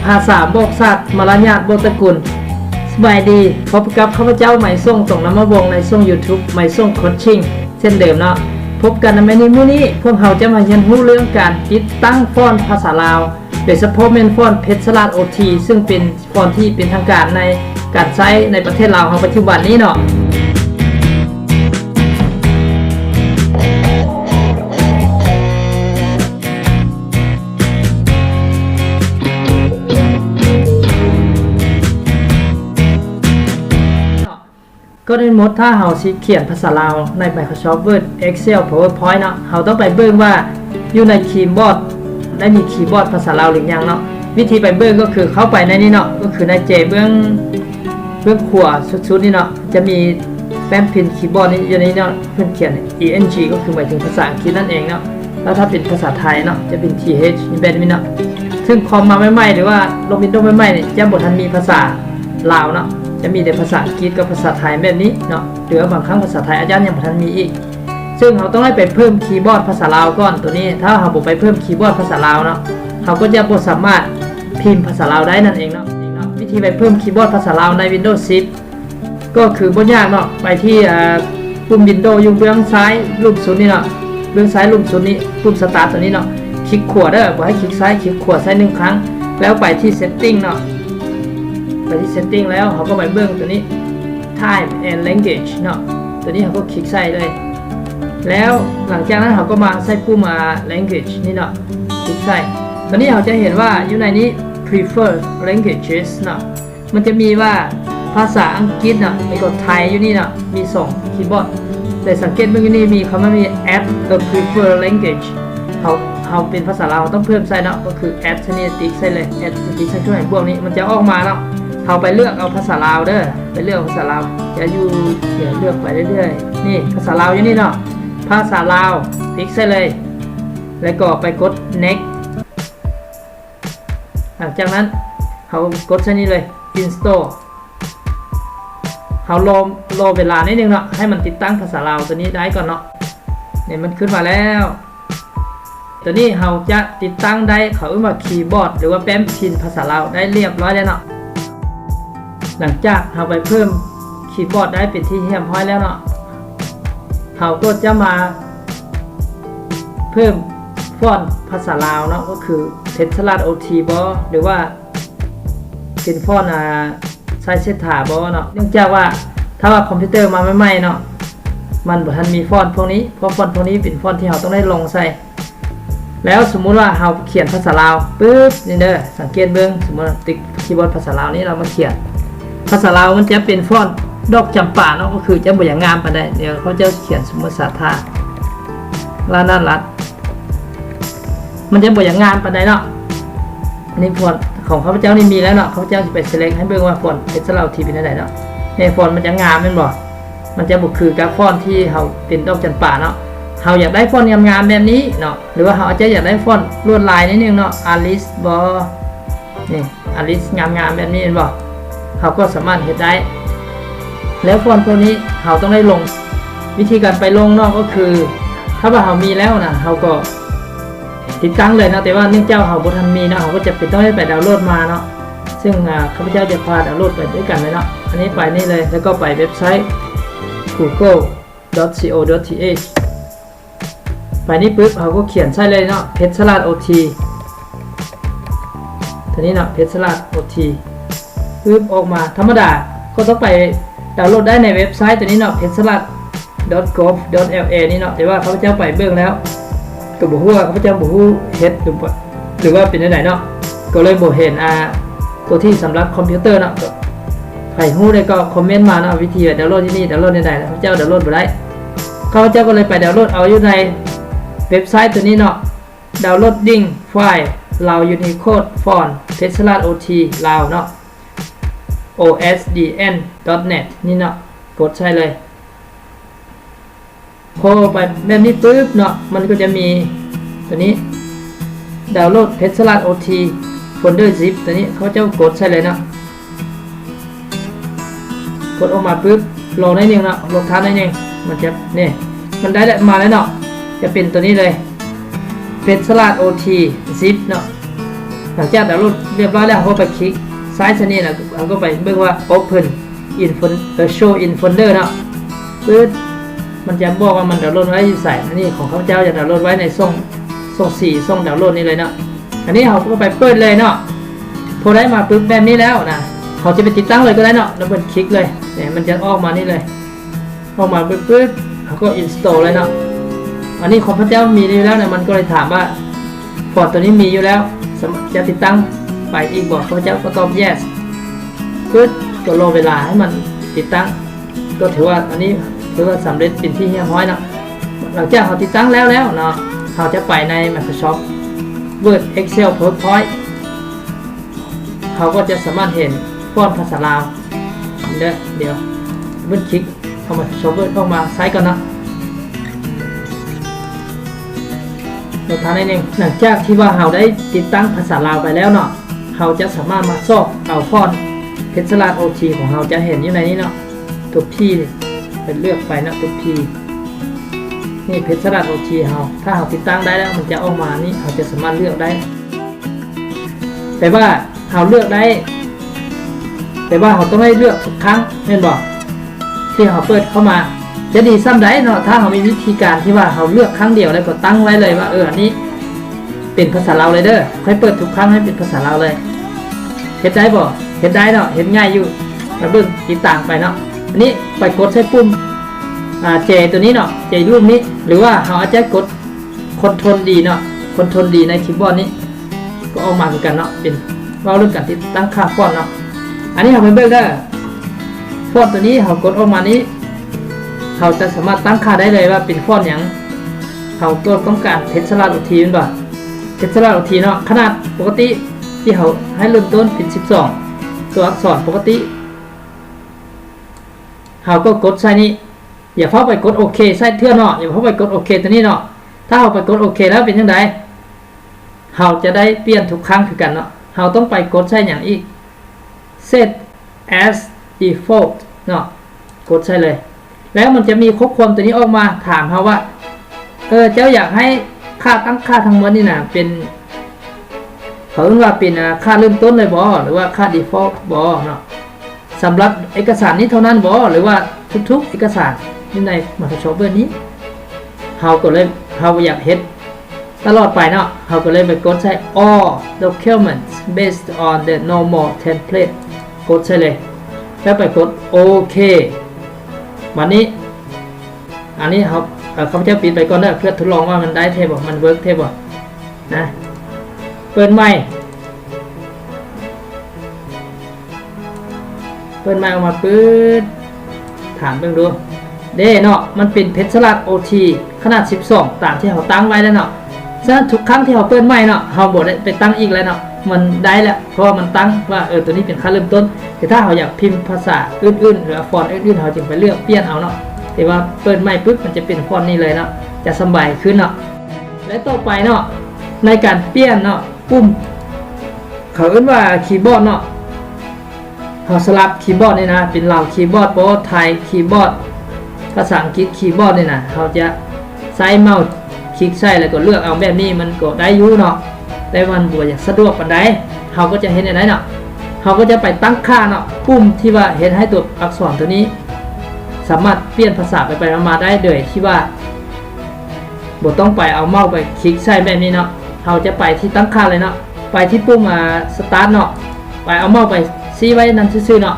ພາສາບອກຊາດ ມາລະຍາດບອກຕະກຸນ. ສະບາຍດີ, ພົບກັບຂ້າພະເຈົ້າ ໄມສົງ ຕົງນຳມະວົງ ໃນຊ່ອງ YouTube ໄມສົງໂຄດຊິງ ເຊັ່ນເດີມເນາະ. ພົບກັນໃນມື້ນີ້, ມື້ນີ້ພວກເຮົາຈະມາຮຽນຮູ້ເລື່ອງການຕິດຕັ້ງຟອນພາສາລາວ, ໂດຍສະເພາະແມ່ນຟອນເພັດສະລາດໂອທີ ຊຶ່ງເປັນຟອນທີ່ເປັນທາງການໃນການໃຊ້ໃນປະເທດລາວເຮົາປັດຈຸບັນນີ້ເນາະ. ກ່ອນອື່ນໝົດ, ຖ້າເຮົາຊິຂຽນພາສາລາວໃນ Microsoft Word, Excel, PowerPoint ເນາະ, ເຮົາຕ້ອງໄປເບິ່ງວ່າຢູ່ໃນຄີບອດໄດ້ມີຄີບອດພາສາລາວຫຼືຍັງເນາະ. ວິທີໄປເບິ່ງກໍຄືເຂົ້າໄປໃນນີ້ເນາະ, ກໍຄືໃນແຈເບື້ອງ ເບື້ອງຂວາສຸດໆນີ້ເນາະ, ຈະມີແປ້ນພິມຄີບອດນີ້ຢູ່ໃນນີ້ເນາະ, ເພິ່ນຂຽນ ENG ກໍຄືໝາຍເຖິງພາສາອັງກິດນັ້ນເອງເນາະ. ແລ້ວຖ້າເປັນພາສາໄທເນາະ ຈະເປັນ TH ແບບນີ້ເນາະ. ຊຶ່ງຄອມມາໃໝ່ໆ ຫຼືວ່າລົງ Windows ໃໝ່ໆນີ້ ຈະບໍ່ທັນມີພາສາລາວເນາະ, ຈະມີແຕ່ພາສາອັງກິດກັບພາສາໄທແບບນີ້ເນາະ, ຫຼືວ່າບາງຄັ້ງພາສາໄທອາຈານຍັງບໍ່ທັນມີອີກ. ຊຶ່ງເຮົາຕ້ອງໄດ້ໄປເພີ່ມຄີບອດພາສາລາວກ່ອນ. ໂຕນີ້ຖ້າເຮົາບໍ່ໄປເພີ່ມຄີບອດພາສາລາວເນາະ, ເຮົາກໍຈະບໍ່ສາມາດພິມພາສາລາວໄດ້ນັ້ນເອງເນາະ. ວິທີໄປເພີ່ມຄີບອດພາສາລາວໃນ Windows ສິບ ກໍຄືບໍ່ຍາກເນາະ, ໄປທີ່ ເອີ ປຸ່ມ Windows ຢູ່ເບື້ອງຊ້າຍລຸ່ມສຸດນີ້ເນາະ, ເບື້ອງຊ້າຍລຸ່ມສຸດນີ້, ປຸ່ມ Start ຕົວນີ້ເນາະ, ຄລິກຂວາເດີ, ບໍ່ໃຫ້ຄລິກຊ້າຍ, ຄລິກຂວາໃສ່ໜຶ່ງຄັ້ງ, ແລ້ວໄປທີ່ Setting ເນາະ. ໄປທີ່ Setting ແລ້ວເຮົາກໍໄປເບິ່ງຕົວນີ້ Time and Language ເນາະ, ຕົວນີ້ເຮົາກໍຄລິກໃສ່ເລີຍ. ແລ້ວຫຼັງຈາກນັ້ນເຮົາກໍມາໃສ່ປຸ່ມ ອາ Language ນີ້ເນາະ, ຄລິກໃສ່. ຕົວນີ້ເຮົາຈະເຫັນວ່າຢູ່ໃນນີ້ Preferred Languages ເນາະ, ມັນຈະມີວ່າພາສາອັງກິດເນາະ ແລ້ວກໍໄທຢູ່ນີ້ເນາະ, ມີສອງຄີບອດ. ແລະ ສັງເກດເບິ່ງຢູ່ນີ້ ມີຄຳວ່າມີ Add a Preferred Language. ເຮົາ ເຮົາເປັນພາສາລາວ ເຮົາຕ້ອງເພີ່ມໃສ່ເນາະ, ກໍຄື Add ໃສ່ນີ້, ຕິກໃສ່ເລີຍ, Add ຕິກໃສ່ຊ່ອງບວກນີ້, ມັນຈະອອກມາເນາະ. ເຮົາໄປເລືອກເອົາພາສາລາວເດີ, ໄປເລືອກເອົາພາສາລາວ, ຈະຢູ່ ດຽວເລືອກໄປເລື້ອຍໆ. ນີ້ ພາສາລາວຢູ່ນີ້ເນາະ, ພາສາລາວ, ຕິກໃສ່ເລີຍ, ແລ້ວກໍໄປກົດ Next. ຫຼັງຈາກນັ້ນເຮົາກົດໃສ່ນີ້ເລີຍ Install. ເຮົາລໍ ລໍເວລາໜ້ອຍໜຶ່ງເນາະ, ໃຫ້ມັນຕິດຕັ້ງພາສາລາວຕົວນີ້ໄດ້ກ່ອນເນາະ. ນີ້ມັນຂຶ້ນມາແລ້ວ. ຕົວນີ້ເຮົາຈະຕິດຕັ້ງໄດ້ ເຂົາເອີ້ນວ່າຄີບອດ ຫຼືວ່າແປ້ນພິມພາສາລາວໄດ້ລຽບຮ້ອຍແລ້ວເນາະ. ຫຼັງຈາກເຮົາໄປເພີ່ມຄີບອດໄດ້ເປັນທີ່ຮຽບຮ້ອຍແລ້ວເນາະ, ເຮົາກໍຈະມາເພີ່ມຟອນພາສາລາວເນາະ, ກໍຄືເພັດສະລາດໂອທີບໍ ຫຼືວ່າ ເປັນຟອນ ອາ ໄຊເສດຖາບໍເນາະ. ເນື່ອງຈາກວ່າຖ້າວ່າຄອມພິວເຕີມາໃໝ່ໆເນາະ ມັນບໍ່ທັນມີຟອນພວກນີ້, ເພາະຟອນພວກນີ້ເປັນຟອນທີ່ເຮົາຕ້ອງໄດ້ລົງໃສ່. ແລ້ວສົມມຸດວ່າເຮົາຂຽນພາສາລາວປຶບ ນີ້ເດີ, ສັງເກດເບິ່ງ, ສົມມຸດວ່າຕິກຄີບອດພາສາລາວນີ້ ເຮົາມາຂຽນພາສາລາວ, ມັນຈະເປັນຟອນດອກຈຳປາເນາະ, ກໍຄືຈະບໍ່ຢາກງາມປານໃດ. ດຽວເຂົາເຈົ້າຂຽນສົມມຸດສາທາລະນະລັດ ມັນຈະບໍ່ຢາກງາມປານໃດເນາະ. ອັນນີ້ຟອນຂອງຂ້າພະເຈົ້ານີ້ມີແລ້ວເນາະ, ຂ້າພະເຈົ້າຊິໄປ select ໃຫ້ເບິ່ງວ່າຟອນເພັດສະລາວໂອທີເປັນແນວໃດເນາະ. ແນ່ ຟອນມັນຈະງາມແມ່ນບໍ່? ມັນຈະບໍ່ຄືກັບຟອນທີ່ເຮົາເປັນດອກຈັນປາເນາະ. ເຮົາຢາກໄດ້ຟອນງາມໆແບບນີ້ເນາະ, ຫຼືວ່າເຮົາອາດຈະຢາກໄດ້ຟອນລວດລາຍໜ້ອຍໜຶ່ງເນາະ, Alice ບໍ? ນີ້ Alice ງາມໆແບບນີ້ແມ່ນບໍ່? ເຮົາກໍສາມາດເຮັດໄດ້. ແລ້ວຟອນພວກນີ້ເຮົາຕ້ອງໄດ້ລົງ. ວິທີການໄປລົງເນາະ ກໍຄື ຖ້າວ່າເຮົາມີແລ້ວນະ ເຮົາກໍຕິດຕັ້ງເລີຍເນາະ, ແຕ່ວ່າເນື່ອງຈາກເຮົາບໍ່ທັນມີເນາະ ເຮົາກໍຈຳເປັນຕ້ອງໄດ້ໄປດາວໂຫຼດມາເນາະ. ເຊິ່ງ ອາ ຂ້າພະເຈົ້າຈະພາດາວໂຫຼດໄປດ້ວຍກັນເລີຍເນາະ. ອັນນີ້ໄປນີ້ເລີຍ ແລ້ວກໍໄປເວັບໄຊ Google dot co dot th ໄປນີ້ປຶບ ເຮົາກໍຂຽນໃສ່ເລີຍເນາະ ເພັດສະລາດໂອທີ ຕົວນີ້ເນາະ ເພັດສະລາດໂອທີ ປຶບ ອອກມາ. ທຳມະດາກໍຕ້ອງໄປດາວໂຫຼດໄດ້ໃນເວັບໄຊຕົວນີ້ເນາະ ເພັດສະລາດ dot gov dot la ນີ້ເນາະ, ແຕ່ວ່າຂ້າພະເຈົ້າໄປເບິ່ງແລ້ວກໍບໍ່ຮູ້ວ່າ ຂ້າພະເຈົ້າບໍ່ຮູ້ເຮັດ ຫຼືວ່າ ຫຼືວ່າເປັນແນວໃດເນາະ ກໍເລີຍບໍ່ເຫັນ ອາ ຕົວທີ່ສຳລັບຄອມພິວເຕີເນາະ. ໃຜຮູ້ໄດ້ກໍຄອມເມັນມາເນາະ ວິທີດາວໂຫຼດຢູ່ນີ້ ດາວໂຫຼດແນວໃດ ແລ້ວເຈົ້າດາວໂຫຼດບໍ່ໄດ້. ຂ້າພະເຈົ້າກໍເລີຍໄປດາວໂຫຼດເອົາຢູ່ໃນເວັບໄຊຕົວນີ້ເນາະ Downloading File Lao Unicode Font ເພັດສະລາດໂອທີ Lao ເນາະ osdn dot net ນີ້ເນາະ ກົດໃສ່ເລີຍ. ພໍໄປແບບນີ້ປຶບເນາະ ມັນກໍຈະມີຕົວນີ້ ດາວໂຫຼດເພັດສະລາດໂອທີ ໂຟນເດີ zip ຕົວນີ້ ເຂົາເຈົ້າກົດໃສ່ເລີຍເນາະ. ກົດອອກມາປຶບ ລໍໜ້ອຍໜຶ່ງເນາະ ລົງທ້າຍໜ້ອຍໜຶ່ງ ມັນຈະ ນີ້ ມັນໄດ້ແລ້ວ ມາແລ້ວເນາະ ຈະເປັນຕົວນີ້ເລີຍ ເພັດສະລາດໂອທີ zip ເນາະ. ຫຼັງຈາກດາວໂຫຼດຮຽບຮ້ອຍແລ້ວ ເຮົາກໍໄປຄລິກຊ້າຍໃສ່ນີ້ ແລ້ວເຮົາກໍໄປເບິ່ງວ່າ Open in Fol- ເອີ Show in Folder ເນາະ. ປຶບ ມັນຈະບອກວ່າມັນດາວໂຫຼດໄວ້ຢູ່ໃສ. ອັນນີ້ຂອງຂ້າພະເຈົ້າຈະດາວໂຫຼດໄວ້ໃນຊ່ອງ ຊ່ອງສີ່ ຊ່ອງດາວໂຫຼດນີ້ເລີຍເນາະ. ອັນນີ້ເຮົາກໍໄປເປີດເລີຍເນາະ. ພໍໄດ້ມາປຶບແບບນີ້ແລ້ວນະ ເຮົາຈະໄປຕິດຕັ້ງເລີຍກໍໄດ້ເນາະ. ດັບເບິນຄລິກເລີຍ ນີ້ ມັນຈະອອກມານີ້ເລີຍ. ອອກມາປຶບໆ ເຮົາກໍ install ເລີຍເນາະ. ອັນນີ້ຂອງຂ້າພະເຈົ້າມີຢູ່ແລ້ວນະ ມັນກໍເລີຍຖາມວ່າ ຟອນໂຕນີ້ມີຢູ່ແລ້ວ ສາມາດຈະຕິດຕັ້ງໄປອີກບໍ່? ຂ້າພະເຈົ້າກໍຕອບ yes ປຶບ ກໍລໍເວລາໃຫ້ມັນຕິດຕັ້ງ. ກໍຖືວ່າ ອັນນີ້ຖືວ່າສຳເລັດເປັນທີ່ຮຽບຮ້ອຍເນາະ. ຫຼັງຈາກເຮົາຕິດຕັ້ງແລ້ວແລ້ວເນາະ ເຮົາຈະໄປໃນ Microsoft Word Excel PowerPoint ເຮົາກໍຈະສາມາດເຫັນຟອນພາສາລາວເດີ. ດຽວເບິ່ງຄລິກ ເອົາ Microsoft Word ອອກມາໃຊ້ກ່ອນເນາະ. ລໍຖ້າໜ້ອຍໜຶ່ງ. ຫຼັງຈາກທີ່ວ່າເຮົາໄດ້ຕິດຕັ້ງພາສາລາວໄປແລ້ວເນາະ ເຮົາຈະສາມາດມາຊອກເອົາຟອນ Pixellab OT ຂອງເຮົາ ຈະເຫັນຢູ່ໃນນີ້ເນາະ ຕົວ P ນີ້ ໄປເລືອກໄປເນາະ ຕົວ P ນີ້ Pixellab OT ເຮົາ. ຖ້າເຮົາຕິດຕັ້ງໄດ້ແລ້ວ ມັນຈະອອກມານີ້ ເຮົາຈະສາມາດເລືອກໄດ້. ແປວ່າເຮົາເລືອກໄດ້ ແຕ່ວ່າເຮົາຕ້ອງໄດ້ເລືອກທຸກຄັ້ງແມ່ນບໍ່? ທີ່ເຮົາເປີດເຂົ້າມາ ຈະດີສ່ຳໃດເນາະ ຖ້າເຮົາມີວິທີການທີ່ວ່າເຮົາເລືອກຄັ້ງດຽວ ແລ້ວກໍຕັ້ງໄວ້ເລີຍວ່າ ເອີ ອັນນີ້ເປັນພາສາລາວເລີຍເດີ ໃຫ້ເປີດທຸກຄັ້ງໃຫ້ເປັນພາສາລາວເລີຍ. ເຮັດໄດ້ບໍ່? ເຮັດໄດ້ເນາະ ເຮັດງ່າຍຢູ່. ມາເບິ່ງ ຕິດຕາມໄປເນາະ. ອັນນີ້ໄປກົດໃສ່ປຸ່ມ ອ່າ J ຕົວນີ້ເນາະ J ຮູບນີ້ ຫຼືວ່າເຮົາອາດຈະກົດ Control D ເນາະ Control D ໃນຄີບອດນີ້ ກໍອອກມາຄືກັນເນາະ. ເປັນ ເວົ້າເລື່ອງການຕິດຕັ້ງຄ່າຟອນເນາະ. ອັນນີ້ເຮົາໄປເບິ່ງເດີ ຟອນຕົວນີ້ເຮົາກົດອອກມານີ້ ເຮົາຈະສາມາດຕັ້ງຄ່າໄດ້ເລີຍວ່າເປັນຟອນຫຍັງ. ເຮົາກໍຕ້ອງການ Pixellab OT ແມ່ນບໍ່? Pixellab OT ເນາະ ຂະໜາດປົກກະຕິທີ່ເຮົາໃຫ້ເລີ່ມຕົ້ນເປັນສິບສອງ ຕົວອັກສອນປົກກະຕິ ເຮົາກໍກົດໃສ່ນີ້. ຢ່າຟ້າວໄປກົດໂອເຄໃສ່ເທື່ອເນາະ ຢ່າຟ້າວໄປກົດໂອເຄຕົວນີ້ເນາະ. ຖ້າເຮົາໄປກົດໂອເຄແລ້ວເປັນຈັ່ງໃດ? ເຮົາຈະໄດ້ປ່ຽນທຸກຄັ້ງຄືກັນເນາະ. ເຮົາຕ້ອງໄປກົດໃສ່ຫຍັງອີກ? Set as default ເນາະ ກົດໃສ່ເລີຍ. ແລ້ວມັນຈະມີຂໍ້ຄວາມຕົວນີ້ອອກມາຖາມເຮົາວ່າ ເອີ ເຈົ້າຢາກໃຫ້ຄ່າຕັ້ງຄ່າທັງໝົດນີ້ນະ ເປັນ ເຂົາເອີ້ນວ່າເປັນ ອ່າ ຄ່າເລີ່ມຕົ້ນເລີຍບໍ ຫຼືວ່າຄ່າ default ບໍເນາະ? ສຳລັບເອກະສານນີ້ເທົ່ານັ້ນບໍ ຫຼືວ່າທຸກໆເອກະສານຢູ່ໃນ Microsoft Word ນີ້? ເຮົາກໍເລີຍ ເຮົາບໍ່ຢາກເຮັດຕະຫຼອດໄປເນາະ ເຮົາກໍເລີຍໄປກົດໃສ່ All documents based on the normal template ກົດໃສ່ເລີຍ ແລ້ວໄປກົດໂອເຄ. ບັດນີ້ ອັນນີ້ເຮົາ ເອີ ຂ້າພະເຈົ້າປິດໄປກ່ອນເດີ ເພື່ອທົດລອງວ່າມັນໄດ້ແທ້ບໍ່ ມັນເວີກແທ້ບໍ່ນະ. ເປີດໃໝ່ ເປີດໃໝ່ອອກມາປຶບ ຖາມເບິ່ງດູ ເດ້ເນາະ ມັນເປັນ Pixellab OT ຂະໜາດສິບສອງ ຕາມທີ່ເຮົາຕັ້ງໄວ້ແລ້ວເນາະ. ສະນັ້ນທຸກຄັ້ງທີ່ເຮົາເປີດໃໝ່ເນາະ ເຮົາບໍ່ໄດ້ໄປຕັ້ງອີກແລ້ວເນາະ ມັນໄດ້ແລ້ວ ເພາະວ່າມັນຕັ້ງວ່າ ເອີ ຕົວນີ້ເປັນຄ່າເລີ່ມຕົ້ນ. ແຕ່ຖ້າເຮົາຢາກພິມພາສາອື່ນໆ ຫຼືວ່າຟອນອື່ນໆ ເຮົາຈຶ່ງໄປເລືອກປ່ຽນເອົາເນາະ. ແຕ່ວ່າເປີດໃໝ່ປຶບ ມັນຈະເປັນຟອນນີ້ເລີຍເນາະ ຈະສະບາຍຂຶ້ນເນາະ. ແລະຕໍ່ໄປເນາະ ໃນການປ່ຽນເນາະ ປຸ່ມ ເຂົາເອີ້ນວ່າຄີບອດເນາະ ເຮົາສະຫຼັບຄີບອດນີ້ນະ ເປັນລາວຄີບອດບໍ ໄທຄີບອດ ພາສາອັງກິດຄີບອດນີ້ນະ ເຮົາຈະໃຊ້ເມົາຄລິກໃສ່ ແລ້ວກໍເລືອກເອົາແບບນີ້ ມັນກໍໄດ້ຢູ່ເນາະ ແຕ່ມັນບໍ່ຢາກສະດວກປານໃດ. ເຮົາກໍຈະເຮັດແນວໃດເນາະ? ເຮົາກໍຈະໄປຕັ້ງຄ່າເນາະ ປຸ່ມທີ່ວ່າເຮັດໃຫ້ຕົວອັກສອນຕົວນີ້ສາມາດປ່ຽນພາສາໄປໆມາໆໄດ້ ໂດຍທີ່ວ່າ ບໍ່ຕ້ອງໄປເອົາເມົາສ໌ໄປຄລິກໃສ່ແບບນີ້ເນາະ. ເຮົາຈະໄປທີ່ຕັ້ງຄ່າເລີຍເນາະ ໄປທີ່ປຸ່ມ ອ່າ Start ເນາະ ໄປເອົາເມົາສ໌ໄປຊີ້ໄວ້ນັ້ນຊື່ໆເນາະ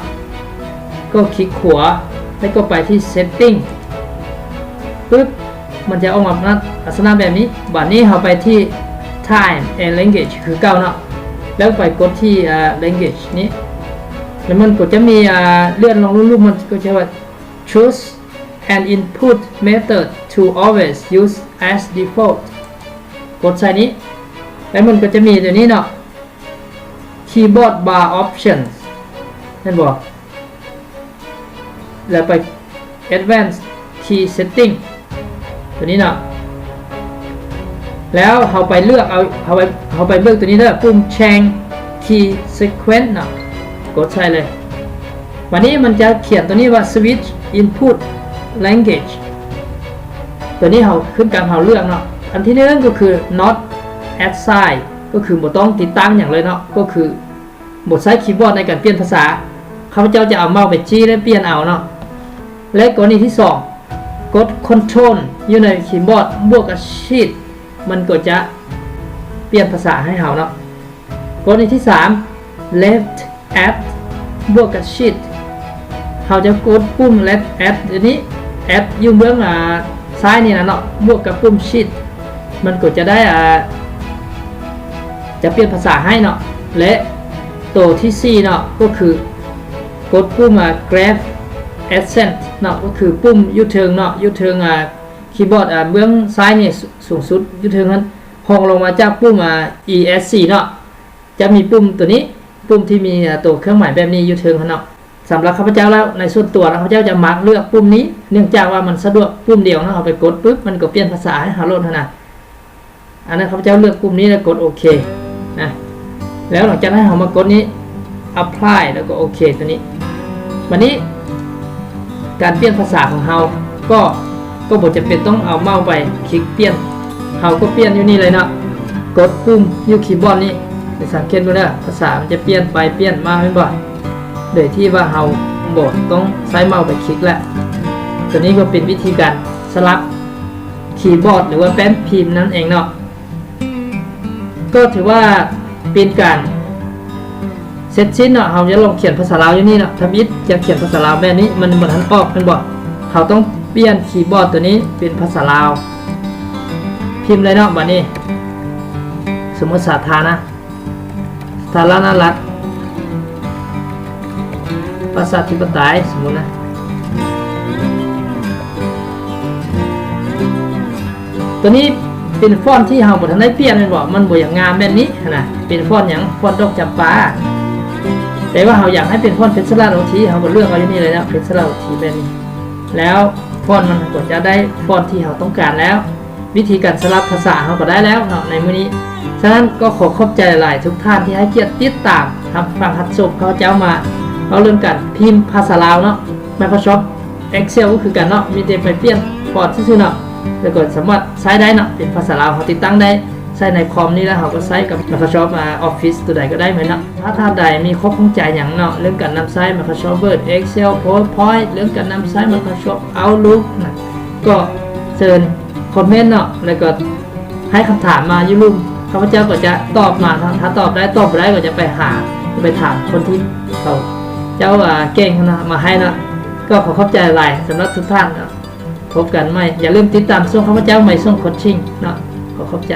ກໍຄລິກຂວາ ແລ້ວກໍໄປທີ່ Setting ປຶບ ມັນຈະອອກມາລັກສະນະແບບນີ້. ບາດນີ້ເຮົາໄປທີ່ Time and Language ຄືເກົ່າເນາະ ແລ້ວໄປກົດທີ່ ອ່າ Language ນີ້ ແລ້ວມັນກໍຈະມີ ອ່າ ເລື່ອນລົງຮູບໆ ມັນກໍຈະວ່າ Choose an input method to always use as default ກົດໃສ່ນີ້ ແລ້ວມັນກໍຈະມີຕົວນີ້ເນາະ Keyboard Bar Options ແມ່ນບໍ່? ແລ້ວໄປ Advanced Key Setting ຕົວນີ້ເນາະ ແລ້ວເຮົາໄປເລືອກເອົາ ເຮົາໄປ ເຮົາໄປເບິ່ງຕົວນີ້ເດີ ປຸ່ມ Change Key Sequence ເນາະ ກົດໃສ່ເລີຍ. ບາດນີ້ມັນຈະຂຽນຕົວນີ້ວ່າ Switch Input Language ຕົວນີ້ເຮົາ ຂຶ້ນກັບເຮົາເລືອກເນາະ. ອັນທີໜຶ່ງກໍຄື Not Assign ກໍຄືບໍ່ຕ້ອງຕິດຕັ້ງຫຍັງເລີຍເນາະ ກໍຄືບໍ່ໃຊ້ຄີບອດໃນການປ່ຽນພາສາ. ຂ້າພະເຈົ້າຈະເອົາເມົາສ໌ໄປຈີ້ ແລະ ປ່ຽນເອົາເນາະ. ແລະ ກໍລະນີທີສອງ ກົດ Ctrl ຢູ່ໃນຄີບອດ ບວກກັບ Shift ມັນກໍຈະປ່ຽນພາສາໃຫ້ເຮົາເນາະ. ກໍລະນີທີສາມ Left Alt ບວກກັບ Shift ເຮົາຈະກົດປຸ່ມ Left Alt ຕົວນີ້ Alt ຢູ່ເບື້ອງ ອາ ຊ້າຍນີ້ນະເນາະ ບວກກັບປຸ່ມ Shift ມັນກໍຈະໄດ້ ອາ ຈະປ່ຽນພາສາໃຫ້ເນາະ. ແລະ ໂຕທີສີ່ເນາະ ກໍຄືກົດປຸ່ມ ອາ Grab Accent ເນາະ ກໍຄືປຸ່ມຢູ່ເທິງເນາະ ຢູ່ເທິງ ອາ ຄີບອດ ອາ ເບື້ອງຊ້າຍນີ້ ສ- ສູງສຸດຢູ່ເທິງຫັ້ນ ຮອງລົງມາຈາກປຸ່ມ ອາ ESC ເນາະ. ຈະມີປຸ່ມຕົວນີ້ ປຸ່ມທີ່ມີ ອາ ໂຕເຄື່ອງໝາຍແບບນີ້ຢູ່ເທິງຫັ້ນເນາະ. ສຳລັບຂ້າພະເຈົ້າແລ້ວ ໃນສ່ວນຕົວແລ້ວ ຂ້າພະເຈົ້າຈະມັກເລືອກປຸ່ມນີ້ ເນື່ອງຈາກວ່າມັນສະດວກປຸ່ມດຽວເນາະ ເຮົາໄປກົດປຶບ ມັນກໍປ່ຽນພາສາໃຫ້ເຮົາໂລດຫັ້ນນະ. ອັນນັ້ນ ຂ້າພະເຈົ້າເລືອກປຸ່ມນີ້ ແລ້ວກົດໂອເຄນະ. ແລ້ວຫຼັງຈາກນັ້ນ ເຮົາມາກົດນີ້ Apply ແລ້ວກໍໂອເຄຕົວນີ້. ບາດນີ້ ການປ່ຽນພາສາຂອງເຮົາກໍ ກໍບໍ່ຈຳເປັນຕ້ອງເອົາເມົາສ໌ໄປຄລິກປ່ຽນ ເຮົາກໍປ່ຽນຢູ່ນີ້ເລີຍເນາະ. ກົດປຸ່ມຢູ່ຄີບອດນີ້ ໄປສັງເກດເບິ່ງເດີ ພາສາມັນຈະປ່ຽນໄປປ່ຽນມາແມ່ນບໍ່ ໂດຍທີ່ວ່າເຮົາບໍ່ຕ້ອງໃຊ້ເມົາສ໌ໄປຄລິກລະ. ຕົວນີ້ກໍເປັນວິທີການສະຫຼັບຄີບອດ ຫຼືວ່າແປ້ນພິມນັ້ນເອງເນາະ. ກໍຖືວ່າເປັນການເສັດສິ້ນເນາະ. ເຮົາຈະລອງຂຽນພາສາລາວຢູ່ນີ້ເນາະ. ທຳອິດຈະຂຽນພາສາລາວແບບນີ້ ມັນບໍ່ທັນອອກແມ່ນບໍ່? ເຮົາຕ້ອງປ່ຽນຄີບອດຕົວນີ້ເປັນພາສາລາວ. ພິມເລີຍເນາະ ບາດນີ້ ສົມມຸດສາທາລະນະ ສາທາລະນະລັດ ປະຊາທິປະໄຕ ສົມມຸດນະ. ຕົວນີ້ເປັນຟອນທີ່ເຮົາບໍ່ທັນໄດ້ປ່ຽນແມ່ນບໍ່? ມັນບໍ່ຢາກງາມແບບນີ້ຫັ້ນນະ. ເປັນຟອນຫຍັງ? ຟອນດອກຈຳປາ. ແຕ່ວ່າເຮົາຢາກໃຫ້ເປັນຟອນເພັນສະລາດໂອທີ ເຮົາກໍເລືອກເອົາຢູ່ນີ້ເລີຍນະ ເພັນສະລາດໂອທີແບບນີ້. ແລ້ວຟອນມັນກໍຈະໄດ້ຟອນທີ່ເຮົາຕ້ອງການແລ້ວ. ວິທີການສະຫຼັບພາສາເຮົາກໍໄດ້ແລ້ວເນາະໃນມື້ນີ້. ສະນັ້ນກໍຂໍຂອບໃຈຫຼາຍໆ ທຸກທ່ານທີ່ໃຫ້ກຽດຕິດຕາມ ຮັບຟັງຮັບຊົມຂ້າພະເຈົ້າມາເວົ້າເລື່ອງການພິມພາສາລາວເນາະ. Microsoft Excel ກໍຄືກັນເນາະ ມີແຕ່ໄປປ່ຽນຟອນຊື່ໆເນາະ ແລ້ວກໍສາມາດໃຊ້ໄດ້ເນາະ ເປັນພາສາລາວ. ເຮົາຕິດຕັ້ງໄດ້ໃຊ້ໃນຄອມນີ້ ແລ້ວເຮົາກໍໃຊ້ກັບ Microsoft ອາ Office ຕົວໃດກໍໄດ້ເໝິດເນາະ. ຖ້າທ່ານໃດມີຂໍ້ຂ້ອງໃຈຫຍັງເນາະ ເລື່ອງການນຳໃຊ້ Microsoft Word Excel PowerPoint ເລື່ອງການນຳໃຊ້ Microsoft Outlook ນະ ກໍເຊີນຄອມເມັນເນາະ ແລ້ວກໍໃຫ້ຄຳຖາມມາຢູ່ລຸ່ມ ຂ້າພະເຈົ້າກໍຈະຕອບມາເນາະ. ຖ້າຕອບໄດ້ ຕອບບໍ່ໄດ້ກໍຈະໄປຫາ ໄປຖາມຄົນທີ່ເຂົາເຈົ້າ ອາ ເກັ່ງຫັ້ນນະ ມາໃຫ້ເນາະ. ກໍຂໍຂອບໃຈຫຼາຍສຳລັບທຸກທ່ານເນາະ. ພົບກັນໃໝ່. ຢ່າລືມຕິດຕາມຊ່ອງຂ້າພະເຈົ້າໃໝ່ ຊ່ອງ Coaching ເນາະ. ຂໍຂອບໃຈ.